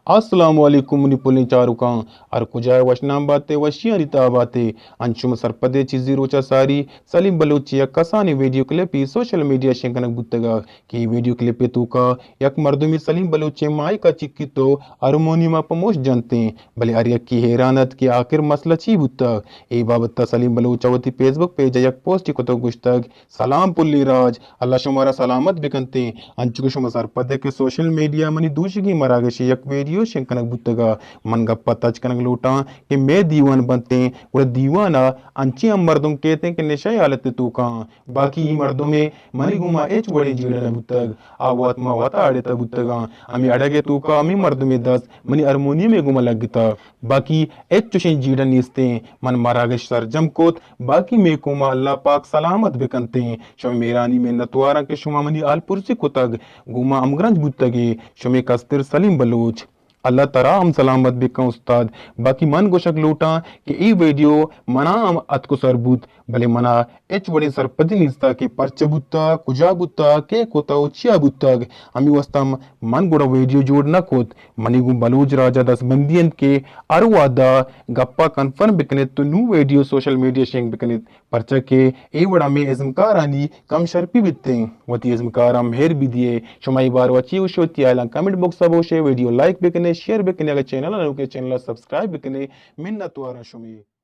السلام علیکم منی پلیں چاروکاں، ہر کجا ئے وشنام باتے، وشیانی تہا باتے۔ انچو ما سرپدے چیزی روچا ساری سلیم بلوچ ءِ یک کسانیں ویڈیو کلپے سوشل میڈیا شنگ کنگ بوتگ کہ اے ویڈیو کلپ ءِ توکا یک مردمے سلیم بلوچ ءِ مائیک ءَ چکیت و ہارمونیم ءَ پہ مشت جنتیں، بلے ہر یکے حیران ات کہ آخر مسئلہ چی بوتگ۔ اے بابت ءَ سلیم بلوچ ءَ وتی فیس بک پیج ءَ یک پوسٹے کتگ، گوشتگ، سلام پلیں راج، اللہ شمارا سلامت بکنتیں۔ انچو کہ شما سرپد ئے کہ سوشل میڈیا منی دوشیگیں مراگش ءِ یک ویڈیو شنگ کنگ بوتگ ءَ من گپ ءَ تچ کنگ لوٹاں کہ مئے دیوان بنتیں، گڑا دیوان ءَ انچیں ہم مردم کیتیں کہ نشہ ءِ حالت ءِ توکا آں۔ باقی اے مردم ءَ منی گوما ہچ وڑیں جیڑہ نہ بوتگ۔ آ وت ما وت ءَ اڑتہ بوتگ آں۔ ہمے اڑگ ءِ توکا ہمے مردم ءِ دست منی ہارمونیم ءِ گوما لگتہ۔ باقی ہچ چشیں جیڑہ نیستیں۔ من مراگش سرجم کت، باقی مئے قوم ءَ اللہ پاک سلامت بکنتیں۔ شمئے مہرانی منتواراں کہ شما منی حال پرسی کتگ، گوں ما ہمگرنچ بوتگ ئے۔ شمئے کستر سلیم بلوچ۔ اللہ ترا ہم سلامت بکن استاد۔ باقی من گوشگ لوٹاں کہ اے ویڈیو منا ہم اتک و سر بوت، بلے منا ہچ وڑیں سرپدی نیستا کہ پرچہ بوتا، کجا بوتا، کئے کتا و چیا بوتگ۔ ہمے واستا من گڑا ویڈیو جوڑ نہ کت۔ منی گوں بلوچ راج ءَ دستبندی انت کہ ہر وہد ءَ گپ ءَ کنفرم بکنیت تو نوں ویڈیو سوشل میڈیا شنگ بکنیت، پرچا کہ اے وڑا مئے ازمکارانی کم شرپی بیتیں۔ وتی ازمکاراں مہر بدیئے۔ شما اے باروا چی گوشے؟ وتی ہیالاں کمنٹ باکس ءَ بگوشے، ویڈیو لائک بکنے، شیئر بکنے، اگہ چینل ءَ نوکے چینل ءَ سبسکرائب بکنے۔ منتواراں شمئے۔